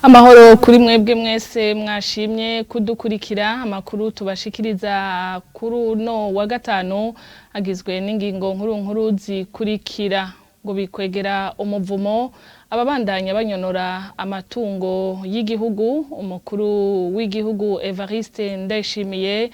Amahoro kuri mwebwe mwese mwashimye kudukurikira. Amakuru tubashikiriza kuri uno wa gatanu agizwe n'ingingo nkuru nkuru zikurikira: ngo bikwegera umuvumo ababandanya banyonora amatungo y'igihugu. Umukuru w'igihugu Evariste Ndayishimiye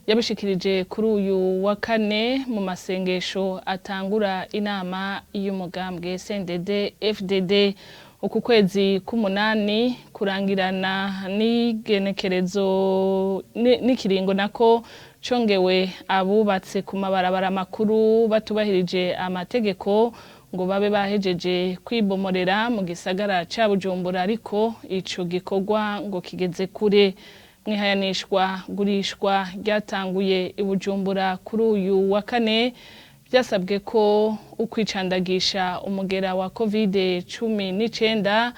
yabishikirije kuri uyu wa kane mu masengesho atangura inama y'umugambwe CNDD FDD. Uku kwezi k'umunani kurangirana n'igenekerezo n'ikiringo nako congewe abubatse ku mabarabara makuru batubahirije amategeko ngo babe bahejeje kwibomorera mu gisagara ca Bujumbura, ariko ico gikorwa ngo kigeze kure. Mwihayanishwa gurishwa ryatanguye i Bujumbura kuri uyu wa kane, byasabwe ko ukwicandagisha umugera wa COVID-19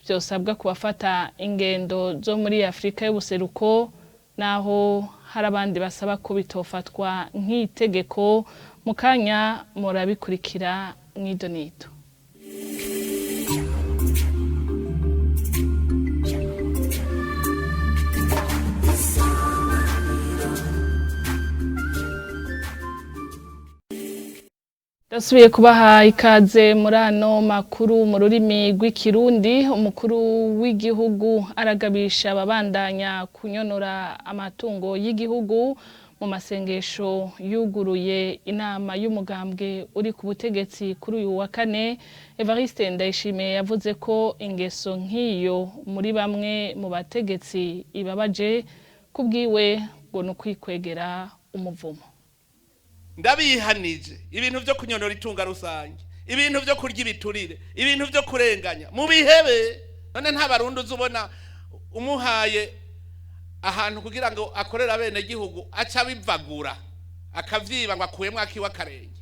byosabwa kubafata ingendo zo muri Afrika y'ubuseruko, naho hari abandi basaba ko bitofatwa nk'itegeko. Mu kanya murabikurikira mw'idonito. Ndasubiye kubaha ikaze muri ano makuru mu rurimi rw'Ikirundi. Umukuru w'igihugu aragabisha ababandanya kunyonora amatungo y'igihugu mu masengesho yuguruye inama y'umugambwe uri ku butegetsi kuri uyu wa kane. Evariste Ndayishimiye yavuze ko ingeso nk'iyo muri bamwe mu bategetsi ibabaje. Kubwiwe ngo ni ukwikwegera umuvumo. Ndabihanije ibintu byo kunyonora itunga rusange, ibintu byo kurya ibiturire, ibintu byo kurenganya mu bihebe. None nta Barundi uzi ubona umuhaye ahantu kugira ngo akorere abenegihugu aca abivagura, akavyiba ngo akuyemwo akiwe akarenge?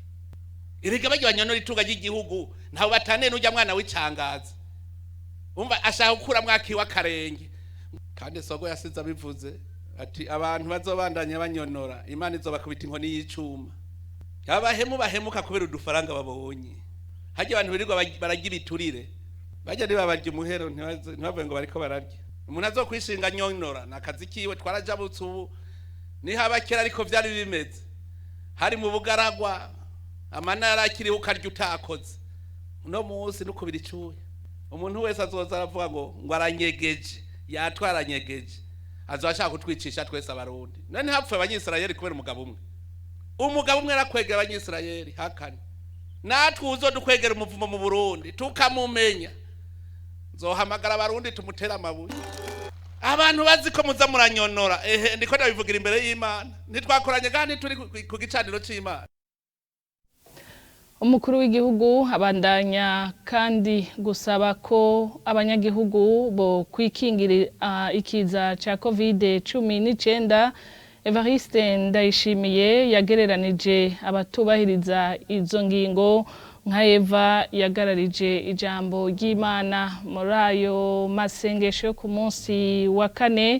Erega barya banyonora itunga ry'igihugu ntawe bataniye n'urya mwana w'icangazi. Umva, ashaka gukuramwo akiwe akarenge. Kandi sogo yasize abivuze ati abantu bazobandanya banyonora, Imana izobakubita inkoni y'icuma. Abahemu bahemuka kubera udufaranga babonye. Harya abantu birirwa bararya ibiturire, barya ntibabarya umuhero, ntibavuge ngo bariko bararya. Umuntu azokwishinga nyonora ni akazi kiwe. Twarajabutse ubu, nihaba kera ariko vyari bimeze. Hari mu bugaragwa, amana yarakiriho, ukarya utakoze. Uno munsi nukubira icuya, umuntu wese azoza aravuga ngo aranyegeje, yatwa aranyegeje, azoba ashaka kutwicisha twese Abarundi. None hapfuye Abanyisirayeli kubera umugabo umwe. Umugabo umwe arakwegera Abanyisirayeli hakane, natwe uzodukwegera umuvumo mu Burundi tukamumenya, nzohamagara Abarundi tumutere amabuye. Abantu bazi ko muza muranyonora, ehe, ndiko ndabivugira imbere y'Imana. Ntitwakoranye kandi turi ku gicaniro c'Imana. Umukuru w'igihugu abandanya kandi gusaba ko abanyagihugu bo kwikingira ikiza ca COVID-19. Evariste Ndayishimiye yagereranije abatubahiriza izo ngingo nka Eva yagararije ijambo ry'Imana. Muri ayo masengesho yo ku munsi wa kane,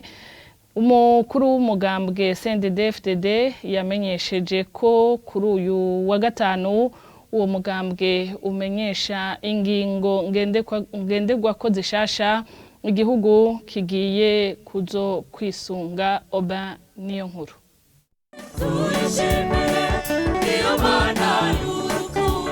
umukuru w'umugambwe CNDD-FDD yamenyesheje ko kuri uyu wa gatanu uwo mugambwe umenyesha ingingo ngenderwako zishasha igihugu kigiye kuzo kwisunga. Oba niyo nkuru.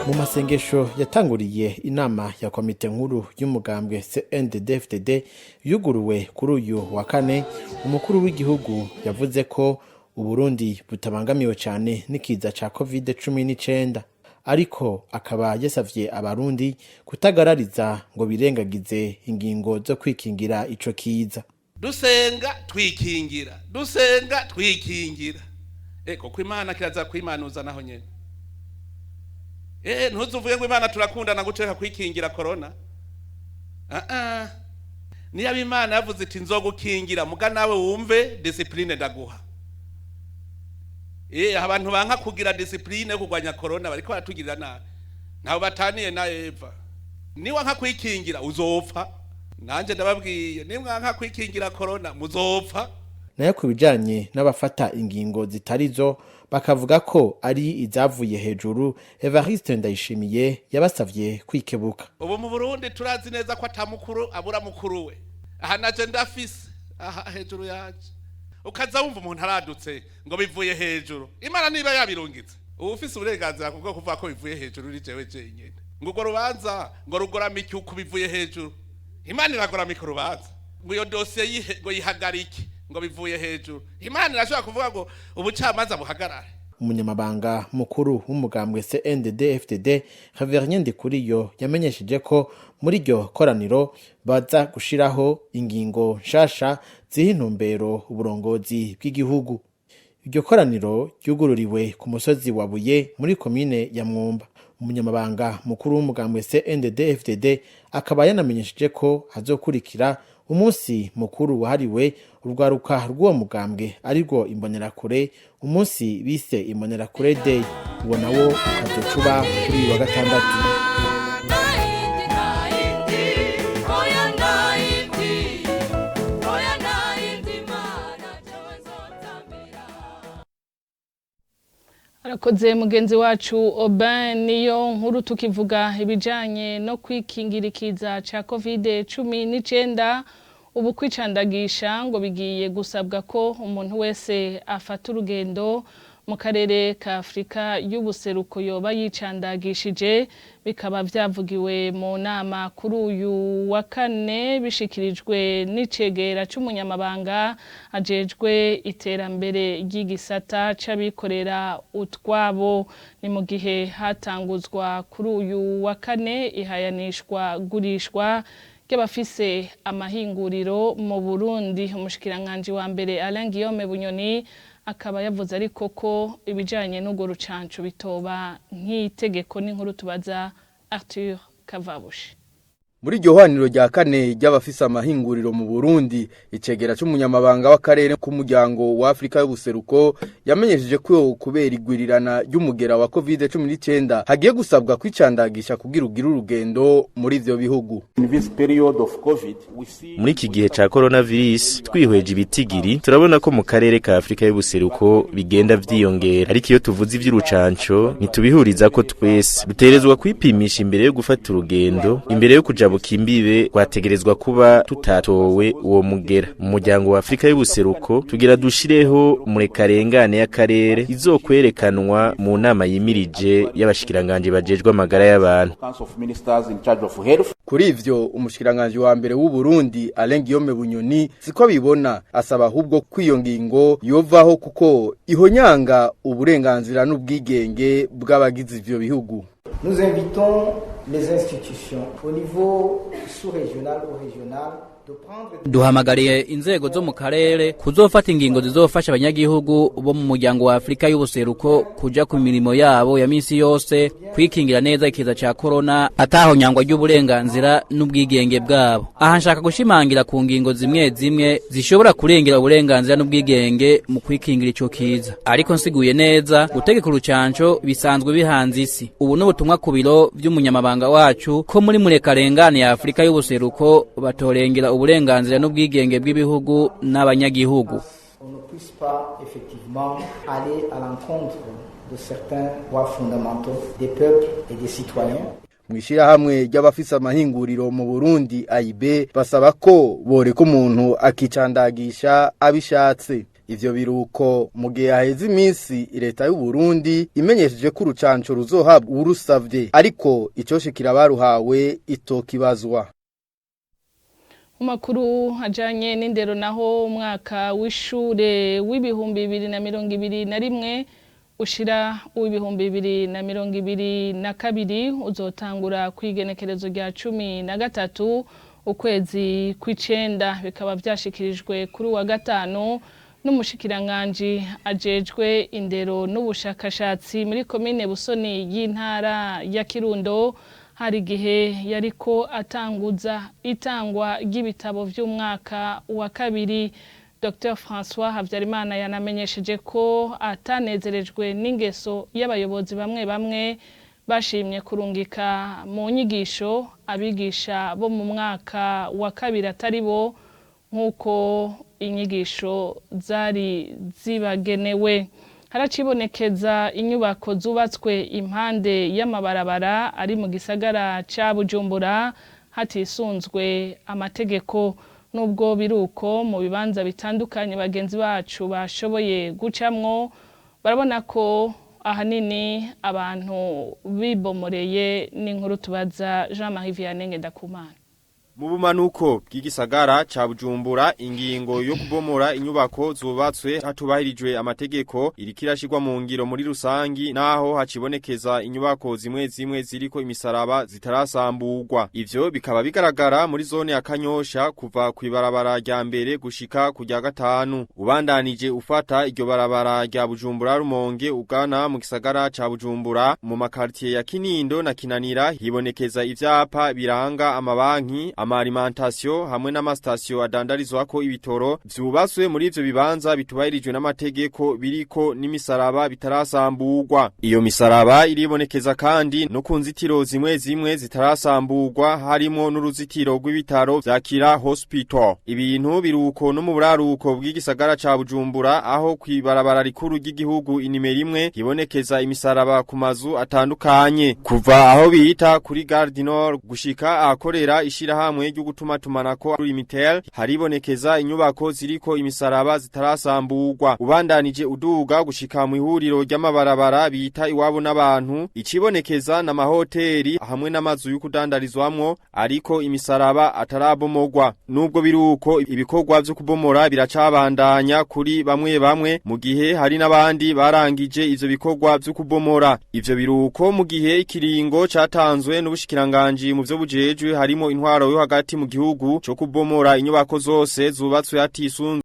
Mu masengesho yatanguriye inama ya komite nkuru y'umugambwe CNDD-FDD yuguruwe kuri uyu wa kane, umukuru w'igihugu yavuze ko Uburundi butabangamiwe cyane n'ikiza ca COVID-19, ariko akaba yasavye Abarundi kutagarariza ngo birengagize ingingo zo kwikingira ico kiza. Dusenga twikingira, dusenga twikingira, kuko Imana kiraza kwimanuza naho nyene. Ntuzuvuge ngo Imana turakundana guceka kwikingira corona. Ah ah, niyo Imana yavuze iti nzogukingira, muga nawe wumve discipline ndaguha. Abantu banka kugira discipline yo kurwanya corona bariko baratugirira nabi, ntawe bataniye na Eva. Niwa nka kwikingira uzopfa. Nanje ndababwiye, nimwanka kwikingira corona muzopfa. Nayo ku bijanye n'abafata ingingo zitari zo bakavuga ko ari izavuye hejuru, Evariste Ndayishimiye yabasavye kwikebuka. Ubu mu Burundi turazi neza ko atamukuru abura mukuru we. Aha naje ndafise aha hejuru yaje, ukaza wumva umuntu aradutse ngo bivuye hejuru. Imana niba yabirungitse, uba ufise uburenganzira bwo kuvuga ko bivuye hejuru uri jewe jenyine. Ngo urwo rubanza ngo rugoramike uku, bivuye hejuru. Imana iragoramika urubanza? Ngo iyo dosiye yihe, ngo yihagarike, ngo bivuye hejuru. Imana irashobora kuvuga ngo ubucamanza buhagarare? Umunyamabanga mukuru w'umugambwe CNDD-FDD, Reverien Ndikuriyo, yamenyesheje ko muri iryo koraniro baza gushiraho ingingo nshasha ziha intumbero uburongozi bw'igihugu. Iryo koraniro ryugururiwe ku musozi wa Buye muri komine ya Mwumba. Umunyamabanga mukuru w'umugambwe CNDD-FDD akaba yanamenyesheje ko hazokurikira umunsi mukuru wahariwe urwaruka rw'uwo mugambwe, arirwo Imbonerakure, umunsi bise Imbonerakure Day. Uwo nawo ukazoca uba kuri uyu wa gatandatu. Nayindi, nayindi, oya nayindi, oya nayindi mana jewe nzotambira. Arakoze mugenzi wacu Aubin. Niyo nkuru tukivuga ibijanye no kwikingirikiza ca COVID-19, ubu kwicandagisha ngo bigiye gusabwa ko umuntu wese afata urugendo mu karere ka Afrika y'ubuseruko yoba yicandagishije. Bikaba vyavugiwe mu nama kuri uyu wa kane, bishikirijwe n'icegera c'umunyamabanga ajejwe iterambere ry'igisata c'abikorera utwabo. Ni mu gihe hatanguzwa kuri uyu wa kane ihayanishwa gurishwa ry'abafise amahinguriro mu Burundi. Umushikiranganji wa mbere Alain Guillaume Bunyoni akaba yavuze ariko ko ibijanye n'urwo rucanco bitoba nk'itegeko. N'inkuru tubaza Arthur Kavabushi. Muri iryo hwaniro rya kane ry'abafise amahinguriro mu Burundi, icegera c'umunyamabanga w'akarere k'umuryango wa Afrika y'ubuseruko yamenyesheje ko kubera igwirirana ry'umugera wa COVID-19 hagiye gusabwa kwicandagisha kugira ugire urugendo muri ivyo bihugu. Muri iki gihe ca coronavirus, twihweje ibitigiri, turabona ko mu karere ka Afrika y'ubuseruko bigenda vyiyongera. Ariko iyo tuvuze ivy'urucanco, ntitubihuriza ko twese duterezwa kwipimisha imbere yo gufata urugendo, imbere yo kujabuka imbibe twategerezwa kuba tutatowe uwo mugera. Mu muryango wa Afrika y'ubuseruko tugira dushireho murekarengane y'akarere izokwerekanwa mu nama yimirije y'abashikiranganje bajejwe amagara y'abantu. Kuri ivyo, umushikiranganje wa mbere w'u Burundi Alain Guillaume Bunyoni siko abibona, asaba ahubwo ko iyo ngingo yovaho kuko ihonyanga uburenganzira n'ubwigenge bw'abagize ivyo bihugu. Nous invitons les institutions au niveau sous-régional ou régional de prendre Duhamagariye inzego zo mu karere kuzofata ingingo zizofasha abanyagihugu bo mu muryango wa Afrika y'ubuseruko kuja ku mirimo yabo ya minsi yose, kwikingira neza ikiza ca corona atahonyangwa ry'uburenganzira n'ubwigenge bwabo. Aha nshaka gushimangira ku ngingo zimwe zimwe zishobora kurengera uburenganzira n'ubwigenge mu kwikingira ico kiza. Ariko nsiguye neza, gutegeka urucanco bisanzwe bihanze isi. Ubu n'ubutumwa ku biro vy'umunyamabanga wacu ko muri murekarengane ya Afrika y'ubuseruko batorengera uburenganzira n'ubwigenge bw'ibihugu n'abanyagihugu. On ne puisse pas effectivement aller à l'encontre de certains droits fondamentaux des peuples et des citoyens. Mwishirahamwe ry'abafise amahinguriro mu Burundi AIB basaba ko boreka umuntu akicandagisha abishatse. Ivyo biruko mu gihe haheze iminsi leta y'u Burundi imenyesheje ko urucanco ruzohabwa uwurusavye, ariko icoshikira baruhawe itokibazwa. Mu makuru ajanye n'indero naho, umwaka w'ishure w'2021 ushira uw'ibihumbi 2022 uzotangura kw'igenekerezo rya 13 ukwezi kw'icenda. Bikaba vyashikirijwe kuri uwa gatanu n'umushikiranganji ajejwe indero n'ubushakashatsi muri komine Busoni y'intara ya Kirundo. Hari igihe yariko atanguza itangwa ry'ibitabo vy'umwaka wa kabiri. Dr François Habyarimana yanamenyesheje ko atanezerejwe n'ingeso y'abayobozi bamwe bamwe bashimye kurungika mu nyigisho abigisha bo mu mwaka wa kabiri atari bo nk'uko inyigisho zari zibagenewe. Haracibonekeza inyubako zubatswe impande y'amabarabara ari mu gisagara ca Bujumbura hatisunzwe amategeko. Nubwo biruko mu bibanza bitandukanye bagenzi bacu bashoboye gucamwo, barabona ko ahanini abantu bibomoreye. N'inkuru tubaza Jean-Marie Vianney Ngendakumana. Mu bumanuko bw'igisagara ca Bujumbura, ingingo yo kubomora inyubako zubatswe hatubahirijwe amategeko iriko irashirwa mu ngiro muri rusangi, naho hacibonekeza inyubako zimwe zimwe ziriko imisaraba zitarasamburwa. Ivyo bikaba bigaragara muri zone ya Kanyosha, kuva kw'ibarabara rya mbere gushika ku rya gatanu. Ubandanije ufata iryo barabara rya Bujumbura Rumonge ugana mu gisagara ca Bujumbura, mu makartier ya Kinindo na Kinanira hibonekeza ivyapa biranga amabanki, ama alimentation hamwe n'amastation adandarizwako ibitoro vyubatswe muri ivyo bibanza bitubahirijwe n'amategeko, biriko n'imisaraba bitarasamburwa. Iyo misaraba iribonekeza kandi no ku nzitiro zimwe zimwe zitarasamburwa, harimo n'uruzitiro rw'ibitaro vya Kira Hospital. Ibintu biruko no mu buraruko bw'igisagara ca Bujumbura, aho kw'ibarabara rikuru ry'igihugu inimero 1 hibonekeza imisaraba ku mazu atandukanye, kuva aho bita kuri Gare du Nord gushika ahakorera ishirahamwe ryo gutumatumanako Lumitel, haribonekeza inyubako ziriko imisaraba zitarasamburwa. Ubandanije uduga gushika mu ihuriro ry'amabarabara bita iwabo n'abantu, icibonekeza na mahoteli hamwe n'amazu y'ukudandarizwamwo ariko imisaraba atarabomogwa. Nubwo biruko, ibikorwa vyo kubomora biracabandanya kuri bamwe bamwe, mu gihe hari n'abandi barangije ivyo bikorwa vyo kubomora. Ivyo biruko mu gihe ikiringo catanzwe n'ubushikiranganji mu vyo bujejwe, harimo intwaro yo hagati mu gihugu, co kubomora inyubako zose zubatswe hatisunzwe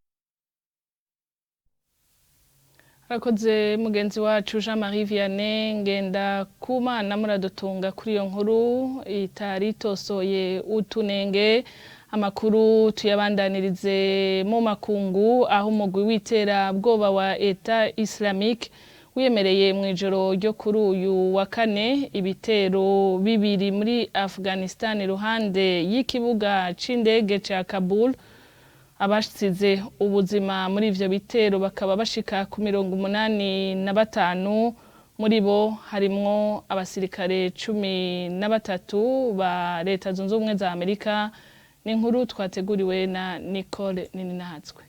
Arakoze mugenzi wacu Jean Marie Vianney Ngendakumana, muradutunga kuri iyo nkuru itari itosoye utunenge. Amakuru tuyabandanirize mu makungu, aho umugwi w'iterabwoba wa Eta Islamique wiyemereye mu ijoro ryo kuri uyu wa kane ibitero bibiri muri Afghanistan iruhande y'ikibuga c'indege ca Kabul. Abasize ubuzima muri ivyo bitero bakaba bashika ku 85, muri bo harimwo abasirikare 13 ba Leta Zunze Ubumwe za Amerika. Ni inkuru twateguriwe na Nicole Nininahatswe.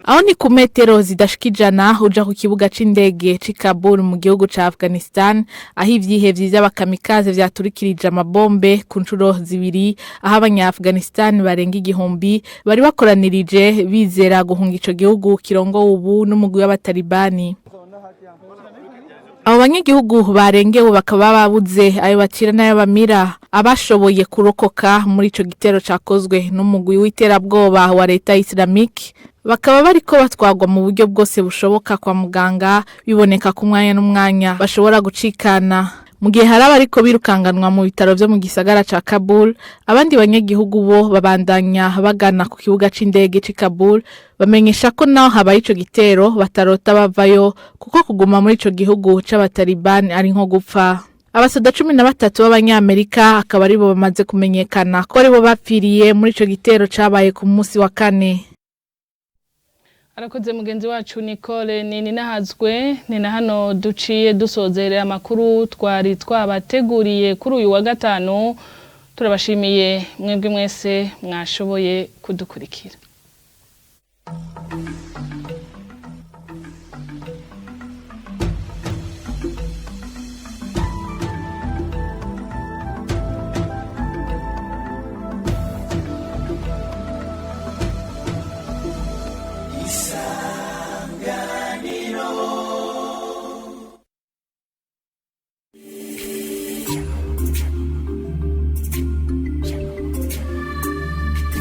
Aho ni ku metero zidashika 100 uja ku kibuga c'indege c'i Kabul mu gihugu ca Afghanistan, aho ivyihevyi vy'abakamikaze vyaturikirije amabombe ku nshuro zibiri, aho abanya-Afghanistan barenga 1000 bari bakoranirije bizera guhunga ico gihugu kirongowe ubu n'umugwi w'abatalibani. Abo banyagihugu barengewe bakaba babuze ayo bacira n'ayo bamira. Abashoboye kurokoka muri ico gitero cakozwe n'umugwi w'iterabwoba wa Leta Islamique bakaba bariko batwagwa mu buryo bwose bushoboka kwa muganga, biboneka ku mwanya n'umwanya bashobora gucikana. Mu gihe hari abariko birukanganwa mu bitaro vyo mu gisagara ca Kabul, abandi banyagihugu bo babandanya bagana ku kibuga c'indege c'i Kabul, bamenyesha ko naho habaye ico gitero batarota bavayo, kuko kuguma muri ico gihugu c'abatalibani ari nko gupfa. Abasoda 13 b'abanyamerika akaba aribo bamaze kumenyekana ko aribo bapfiriye muri ico gitero cabaye ku munsi wa kane. Arakoze mugenzi wacu Nicole Ninahazwe. Ni na hano duciye dusozerera amakuru twari twabateguriye kuri uyu wa gatanu. Turabashimiye mwebwe mwese mwashoboye kudukurikira.